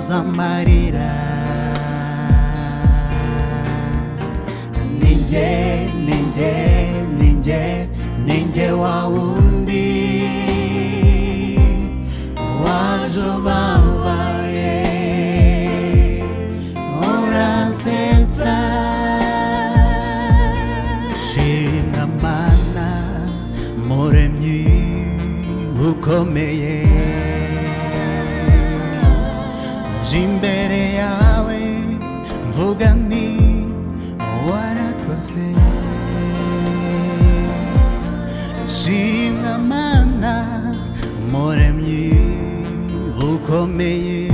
Umpoza amarira. Ninjye, ninjye, ninjye, ninjye wa wundi waje ubabaye, uransetsa. Shimwa Mana muremyi ukomeye, nje imbere yawe mvuga nti warakoze. Shimwa Mana muremyi ukomeye,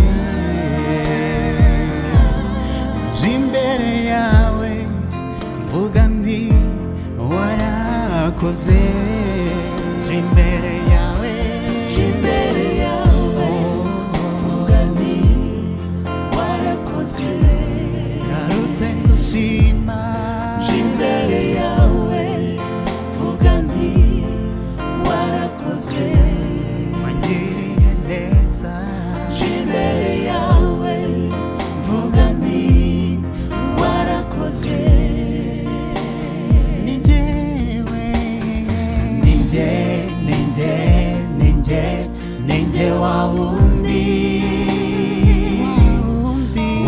nje imbere yawe mvuga nti warakoze. Nje imbere yawe, Nje imbere yawe mvuga nti warakoze. Ngarutse ngushima. Nje imbere yawe mvuga nti warakoze. Wangiriye neza. Nje imbere yawe mvuga nti warakoze. Ni njyewe, ni njye, ni njye, ni njye, ni njye wa wundi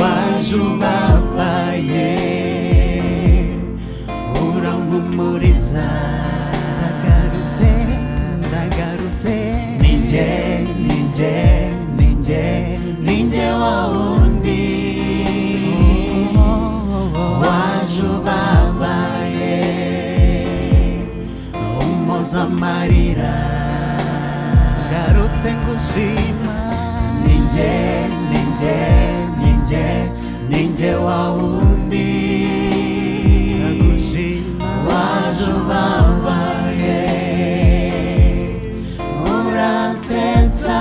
waje ubabaye, urampumuriza. Ndagarutse, ndagarutse. Ni njye, ni njye, ni njye, ni njye wa wundi waje ubabaye, umpoza amarira. Ngarutse ngushima. Ni njye, ni njye, ni njye, ni njye wa wundi waje ubabaye, uransetsa.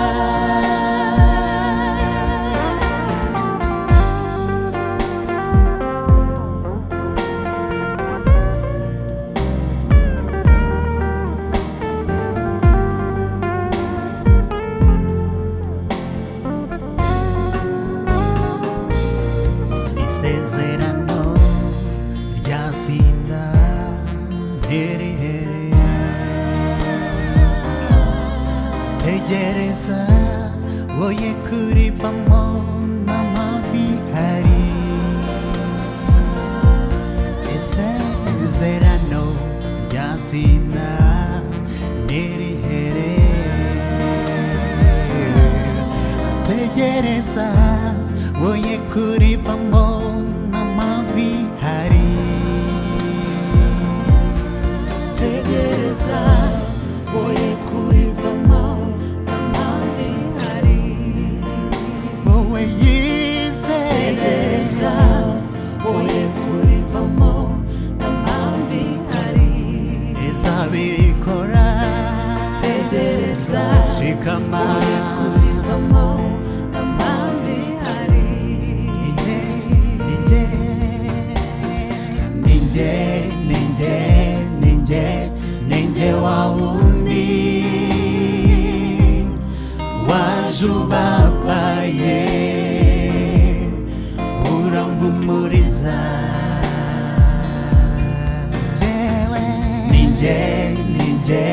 Isezerano ryatinda ntirihere, tegereza woye kurivamo n'amavi hari. Isezerano ryatinda ntirihere, tegereza woye kurivamo n'amavi hari. Tegereza woye kurivamo amavi hari. Wowe yizere. Tegereza woye kurivamo amavi hari. Izabikora. Tegereza shikama woye kurivamo amavi hari. Ninjye, ninjye, ninjye, ninjye, ninjye wa wundi waje ubabaye, urampumuriza. Ninjye, ninjye,